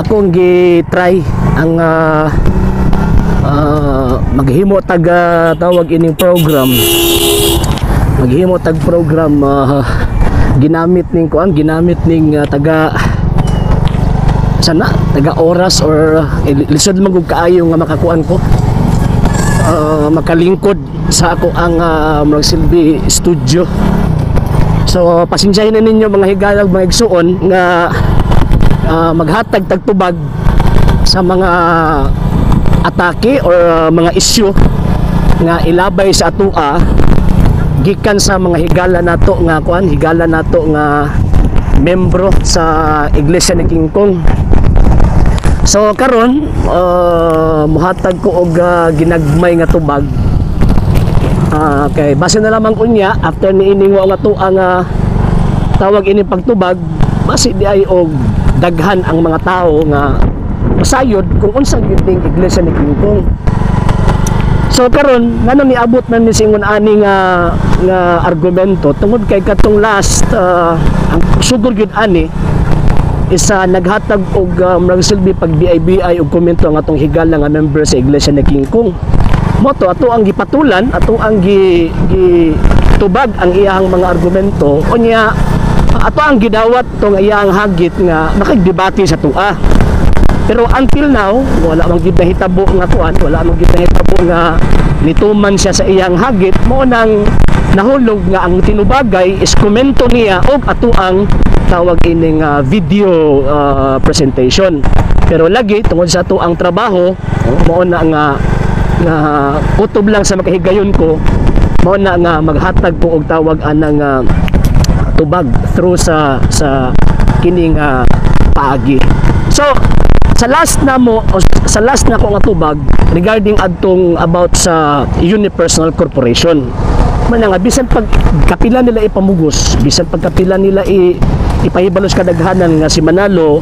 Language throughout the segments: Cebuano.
Akong gi-try ang maghimo tag tawag ining program, maghimo tag program, ginamit ning kuan, ginamit ning taga sana taga oras or lisod man gud kaayo nga makakuan ko, makalingkod sa ako ang murag silbi studio. So pasensyahin na ninyo, mga higalag, mga igsuon, nga maghatag tagtubag sa mga atake or mga issue nga ilabay sa atua gikan sa mga higala nato nga kuan, higala nato nga membro sa Iglesia ni King Kong. So karon, muhatag ko og ginagmay nga tubag. Kay base na lamang unya after ni ining wa nga tuang nga tawag ini pagtubag, base di ay og daghan ang mga tao nga masayod kung unsa gyud ning Iglesia ni King Kong. So karon, ngano niabot man ni singon ani nga nga argumento? Tungod kay katong last, ang sugod gyud ani isa naghatag og murag silbi pag BIBI og komento ang atong higala nga member sa Iglesia ni King Kong. Mao to ato ang gipatulan, ato ang gi, gi tubag ang iyang mga argumento. Unya ato ang gidawat tong iyang hagit nga makigdebate sa tua. Pero until now, wala man gid nahitabo nga kuan, wala man gid nahitabo nga nituman siya sa iyang hagit. Mo nang nahulog nga ang tinubagay is komento niya og ato ang tawag ining video presentation. Pero lagi tungod sa ato ang trabaho, mao na nga nga kutob lang sa makahigayon ko, mao na nga maghatag ko og tawag anang tubag through sa kining paagi. So sa last na mo o sa last na ko nga tubag regarding adtong about sa unipersonal corporation man nga bisan pag kapila nila ipamugos, bisan pag kapila nila ipahibalos kadaghanan nga si Manalo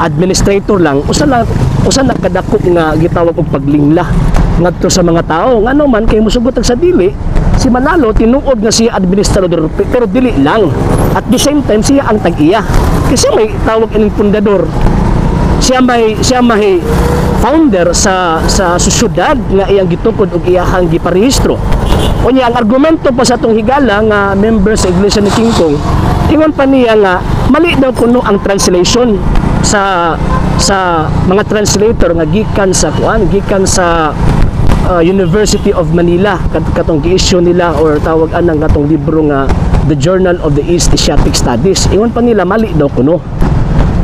administrator lang, usa lang, usa na kadako nga gitawag og paglingla ngadto sa mga tao. Ngano man kay musugot sa dili, si Manalo tinuod nga siya administrador, pero dili lang, at the same time siya ang tag-iya kasi may tawag ining pundador siya, may founder sa syudad nga iyang gitukod og iyahang giparehistro. Unya ang argumento pa sa atong higala nga member sa Iglesia ni King Kong, ingon pa niya nga mali daw kuno ang translation sa mga translator nga gikan sa kuan, gikan sa University of Manila, katong gi-issue nila or tawag anang katong libro nga The Journal of the East Asiatic Studies. Ingon pa nila mali daw kuno.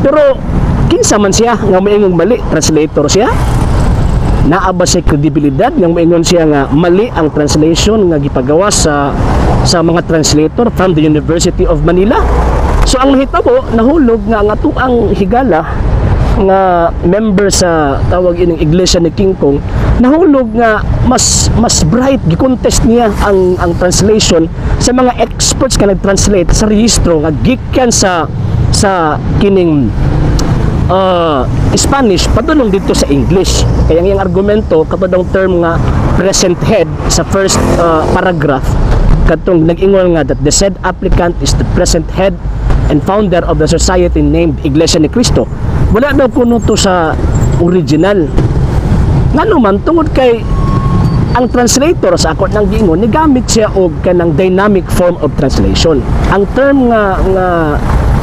Pero kinsa man siya nga moingong mali? Translator siya? Naa ba siya kredibilidad nga moingon siya nga mali ang translation nga gipagawa sa mga translator from the University of Manila? So ang nahitabo, nahulog nga ang atoang higala nga member sa tawag ining Iglesia ni King Kong, nahulog nga mas mas bright, gi-contest niya ang translation sa mga experts nga nag-translate sa rehistro nga gikan sa kining Spanish padulong dito sa English. Kaya ang iyang argumento katong term nga present head sa first paragraph, katong nag-ingon nga that the said applicant is the present head and founder of the society named Iglesia ni Cristo. Wala daw kuno to sa original. Ngano man, tungod kay ang translator sa ako nang giingon, nigamit siya og kanang dynamic form of translation. Ang term nga nga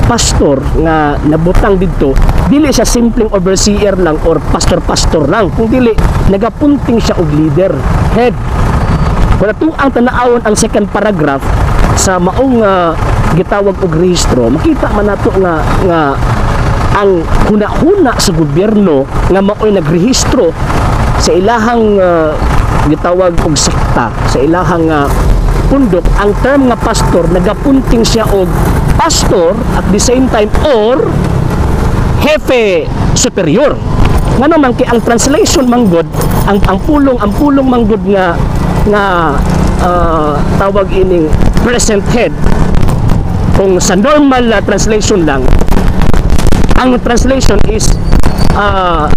pastor nga nabutang didto, dili siya simpleng overseer lang or pastor-pastor lang, kung dili nagapunting siya og leader, head. Kung ato ang tanawon ang second paragraph sa maong gitawag og rehistro, makita man nato nga nga ang huna-huna sa gobyerno nga maoy nagrehistro sa ilahang gitawag og sekta, sa ilahang pundok, ang term nga pastor nagapunting siya og pastor at the same time or hefe superior. Ngano man kay ang translation manggod, ang pulong manggod nga nga tawag ining present head, kung sa normal translation lang, ang translation is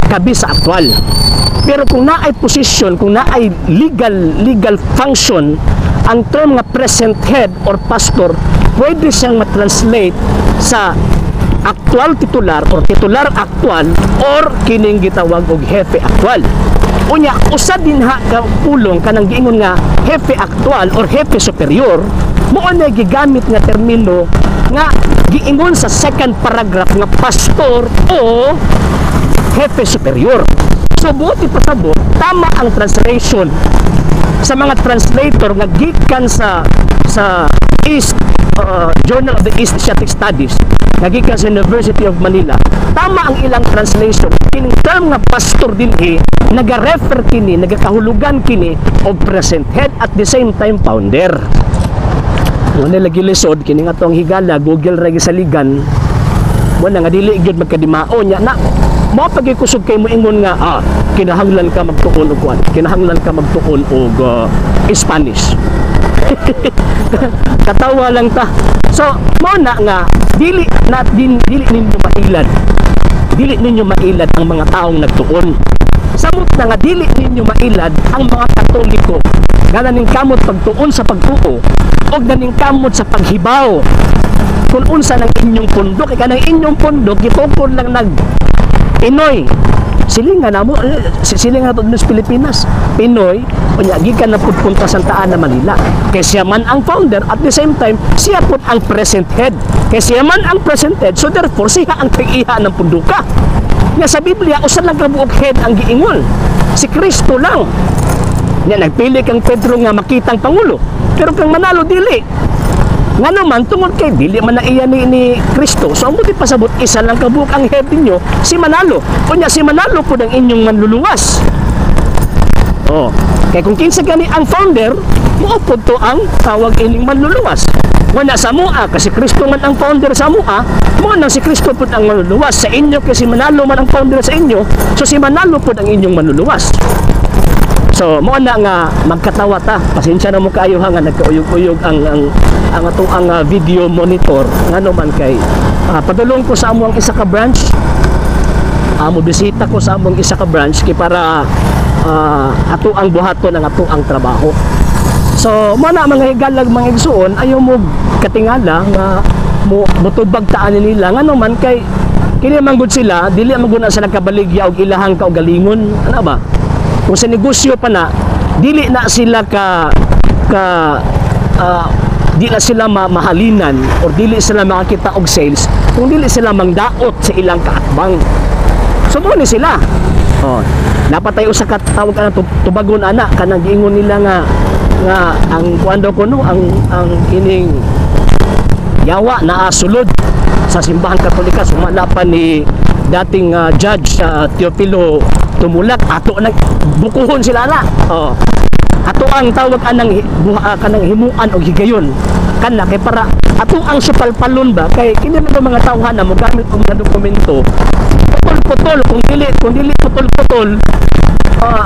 kabi sa actual. Pero kung naay position, kung naay legal legal function, ang term nga present head or pastor pwede siyang matranslate sa Actual titular or titular actual or kining gitawag og hefe actual. Unya usa din ha ka pulong, kanang giingon nga hefe actual or hefe superior, mao na gigamit nga termino nga giingon sa second paragraph nga pastor o hefe superior. So buot ipasabot, tama ang translation sa mga translator nga gikan sa East Journal of the East Asiatic Studies nga gikan sa University of Manila. Tama ang ilang translation. Kining term nga pastor dinhi, naga-refer kini, nagakahulugan kini og present head, at the same time founder. Mo lagi lisod kini nga atong higala, Google ra gisaligan mo na nga dili gyud magkadimao nya na mo pag kusog kay mo ingon nga kinahanglan ka magtuon og kuan, kinahanglan ka magtuon og Spanish. Katawa lang ta. So mo na nga dili na din, dili ninyo mailad ang mga taong nagtuon. Samot na nga dili ninyo mailad ang mga Katoliko nga naningkamot pagtuon sa pagtuo og naningkamot sa paghibaw kung unsa ng inyong pundok, kay kanang inyong pundok gitukod lang nag Pinoy. Silingan namo, silingan nato sa Pilipinas, Pinoy. Unya gikan na pud punta Santa Ana, Manila, kay siya man ang founder, at the same time siya pud ang present head. Kay siya man ang present head, so therefore siya ang tag-iha ng punduka. Nga sa Biblia, usa lang ka buok head ang giingon, si Kristo lang. Nya nagpili kang Pedro nga makitang pangulo, pero kang Manalo dili. Nga naman, tungod kay dili man na iya ni Kristo. So ang buti pasabot, isa lang kabuok ang head ninyo, si Manalo. Unya si Manalo pud ang inyong manluluwas. Oh, kay kung kinsa gani ang founder, mao pud to ang tawag ining manluluwas. Wala sa mua, kasi Kristo man ang founder sa mua, mo nang si Kristo pud ang manluluwas. Sa inyo, kasi Manalo man ang founder sa inyo, so si Manalo pud ang inyong manluluwas. So, mo na nga magkatawa ta. Pasensya na mo kaayo ha nga nagkauyog-uyog ang ato ang video monitor, ngano man kay padulong ko sa among isa ka branch. Mo bisita ko sa among isa ka branch kay para ato ang buhaton ang ato ang trabaho. So, mo na, mga higalag, mga igsuon, ayaw mo katingala nga mo mutubag taan nila, ngano man kay kini man gud sila, dili man gud na sila kabaligya og ilahang kaugalingon. Ano ba? Kung sa negosyo pa na, dili na sila ka ka di na sila mahalinan or dili sila makakita og sales kung dili sila mangdaot sa ilang kaatbang. So mo ni sila. Oh, napatay usa ka tawag ana tubagon ana, kanang giingon nila nga nga ang kuan daw kuno, ang kining yawa naa sulod sa Simbahang Katolika, sumala pa ni dating Judge Teofilo Tumulak. Ato nag bukuhon sila na. Oh, ato ang tawag anang buha kanang himuan og higayon kana kay para ato ang supalpalon ba, kay kini man mga tawhan na mogamit og mga dokumento putol-putol. Kung dili putol-putol,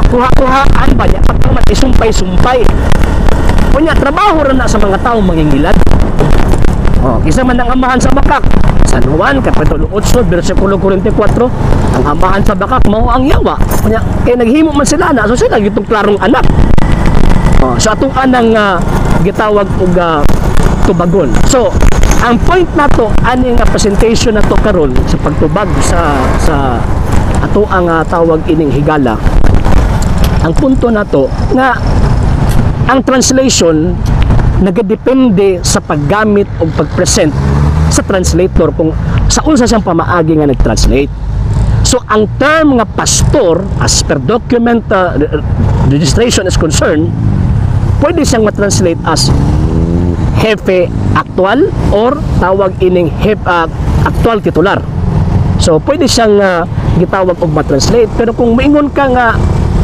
kuha-kuhaan ba niya, pagkaman isumpay-sumpay. Unya trabaho ra na sa mga tao mangingilad. Oh, kisa man ang amahan sa bakak. San Juan kapitulo 8 bersikulo 44, ang amahan sa bakak mao ang yawa. Unya kay naghimo man sila na, so sila gitong klarong anak. Oh, so atong anang gitawag og tubagon. So, ang point nato ani nga presentation nato karon sa pagtubag sa ato ang tawag ining higala. Ang punto nato nga ang translation nagadepende sa paggamit o pagpresent sa translator, kung sa unsa siyang pamaagi nga nag-translate. So ang term nga pastor, as per document registration is concerned, pwede siyang matranslate as hefe actual or tawag ining actual titular. So pwede siyang gitawag og matranslate, pero kung moingon ka nga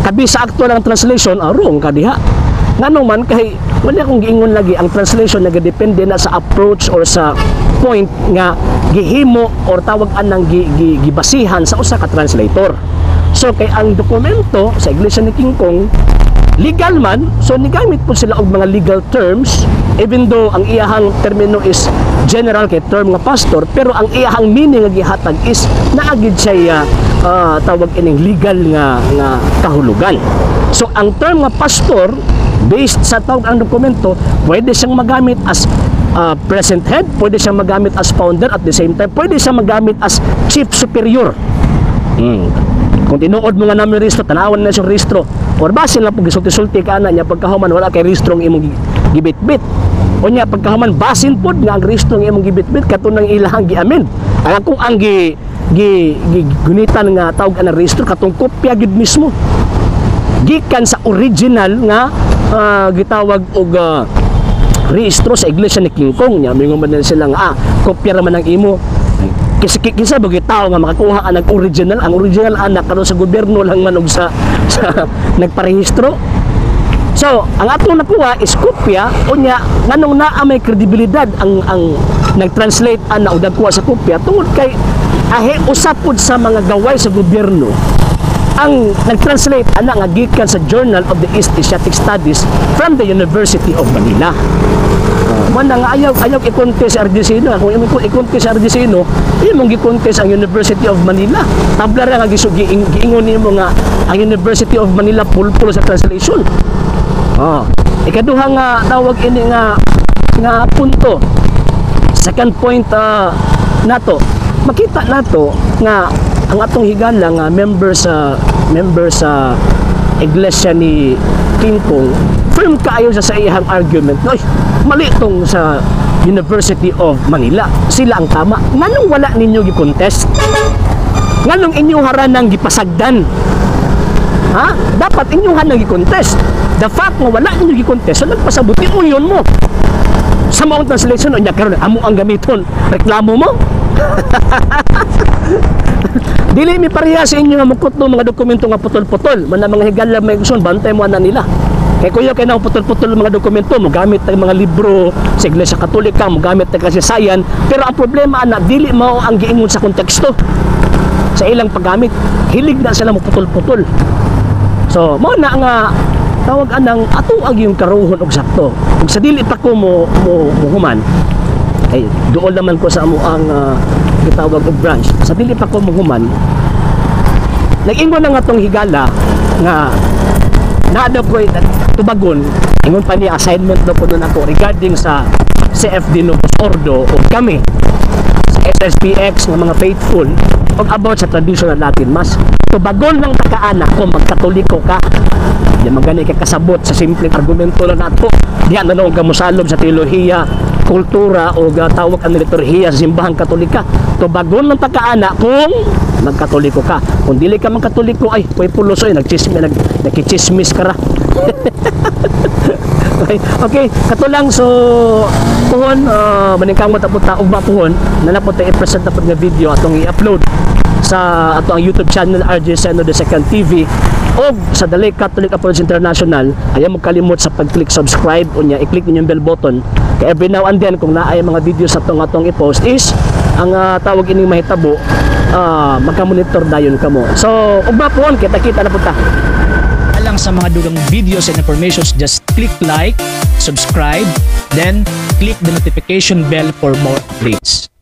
kabisa actual ang translation, wrong ka diha. Ngano man kay wala akong giingon lagi, ang translation nagadepende na sa approach or sa point nga gihimo or tawag anang gibasihan sa usa ka translator. So kay ang dokumento sa Iglesia ni King Kong legal man, so nigamit po sila og mga legal terms, even though ang iyahang termino is general kay term nga pastor, pero ang iyahang meaning nga gihatag is naagid siya tawag ining legal nga nga kahulugan. So ang term nga pastor Based sa tawag ang dokumento, pwede siyang magamit as present head, pwede siyang magamit as founder, at the same time, pwede siyang magamit as chief superior. Kung tinuod mo nga namin rehistro, tanawan na siyang rehistro. Or basin lang pag gisulti-sulti ka na niya, pagkahuman wala kay rehistro ang imong gibitbit. O niya pagkahuman basin pod nga ang rehistro ang imong gibitbit kato nang ilahang gi-amend. Ang akong ang gi gi, gi gunitan nga tawag ang rehistro, katong kopya gid mismo. Gikan sa original nga gitawag og rehistro sa Iglesia ni King Kong niya. Mingon man na sila nga kopya ra man ang imo. Kasi kinsa ba tao nga makakuha ang original? Ang original anak karon sa gobyerno lang man og sa nagparehistro. So, ang atong nakuha is kopya. Unya nganong naa may kredibilidad ang nag-translate ana og nagkuha sa kopya? Tungod kay ahe usap pud sa mga gaway sa gobyerno ang nag-translate ana nga gikan sa Journal of the East Asiatic Studies from the University of Manila. Man nga ayaw ayaw i-contest si RJ Seno. Kung imong i-contest si RJ Seno, imong gi-contest ang University of Manila. Tabla ra nga giingon nimo nga ang University of Manila pulpul sa translation. Oh. Ikaduha nga tawag ini nga nga punto. Second point nato, makita nato nga ang atong higala nga member sa Iglesia ni King Kong, firm kaayo sa iyang argument. Oy, mali tong sa University of Manila. Sila ang tama. Nganong wala ninyo gi-contest? Nganong inyong haranang gipasagdan? Ha? Dapat inyong hanang gi-contest. The fact nga wala ninyo gi-contest, so nagpasabot ni uyon mo. Sa maong translation, unya karon amo ang gamiton. Reklamo mo? Dili mi pareha sa inyo nga mukot no mga dokumento nga putol-putol. Man ang mga higala may gusto, bantay mo ana nila. Kay kuya kay na putol-putol mga dokumento, mo gamit ang mga libro sa Iglesia Katolika, mo gamit ang kasaysayan, pero ang problema ana, dili mao ang giingon sa konteksto sa ilang paggamit. Hilig na sila mo putol-putol. So, mao na nga tawag anang ato ang yung karuhon og sakto. Ug sa dili pa ko mo human, ay dool naman ko sa amo ang gitawag og branch. Sa dili pa ko mo human, nag-ingon na nga tong higala nga naa daw ko tubagon. Ingon pa niya, assignment daw ko nun ako regarding sa CFD Novus Ordo o kami sa SSPX nga mga faithful og about sa traditional Latin Mass. Tubagon lang takaana kung magkatoliko ka. Di man gani ka kasabot sa simpleng argumento lang nato. Diha na lang ka mosalom sa teolohiya, kultura o tawag ang liturhiya sa simbahang Katolika. Tubagon lang takaana kung magkatoliko ka. Kung dili ka magkatoliko, ay, kuy pulos oy, nagchismis, nagkichismis ka ra. Okay, kato lang. So puhon maningkamot na po ta ugma puhon na na po ta i-present na po nga video atong i-upload sa ato ang YouTube channel RJ Seno the Second TV o sa Dalay Catholic Apology International. Ayaw mo kalimot sa pag-click subscribe, unya i-click ninyo yung bell button kay every now and then kung naay mga videos sa atong atong i-post is ang tawag ining mahitabo, magka-monitor dayon kamo. So ugma puhon, kita-kita na po ta. Alang sa mga dugang videos and informations, just click like, subscribe, then click the notification bell for more updates.